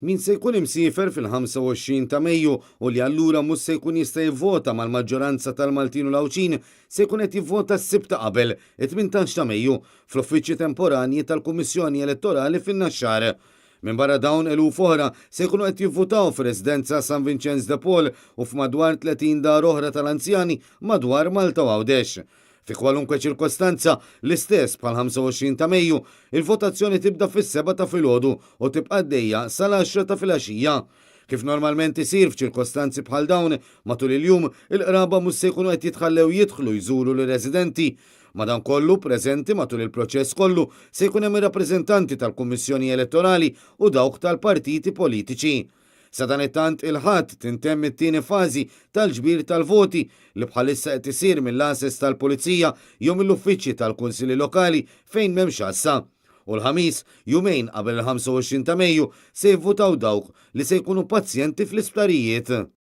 Min se jkun imsiefer fil-25 ta' Mejju u li allura mhux se jkun jista' jivvota mal-maġġoranza tal-Maltin u l-Għawdxin se jkun qed jivvota s-Sibt ta' qabel, it-18 ta' Mejju, fl-uffiċċji temporanji tal-Kummissjoni Elettorali fin-Naxxar. Minbarra dawn eluf oħra se jkunu qed jivvutaw fir-Residenza San Vinċenz de Paul u f'madwar 30 dar oħra tal-anzjani madwar Malta u Għawdex. Fi kwalunkwe ċirkostanza, l-istess bħall-25 ta' Mejju, il-votazzjoni tibda fis-sebgħa ta' filgħodu u tibqa' għaddejja sal-għaxra ta' filgħaxija. Kif normalment isir f'ċirkostanzi bħal dawn, matul il-jum, il-qraba mhux se jkunu qed jitħallew jidħlu jżuru lir-residenti. Madankollu, preżenti matul il-proċess kollu se jkun hemm ir-rappreżentanti tal-Kummissjoni Elettorali u dawk tal-partiti politiċi. Sadanittant il-Ħadd tintemm it-tieni fażi tal-ġbir tal-voti li bħalissa qed isir mill-għases tal-Pulizija jew mill-uffiċċji tal-Kunsilli Lokali fejn m'hemmx għassa. U l-Ħamis, jumejn qabel il-25 ta' Mejju, se jivvutaw dawk li se jkunu pazjenti fl-isptarijiet.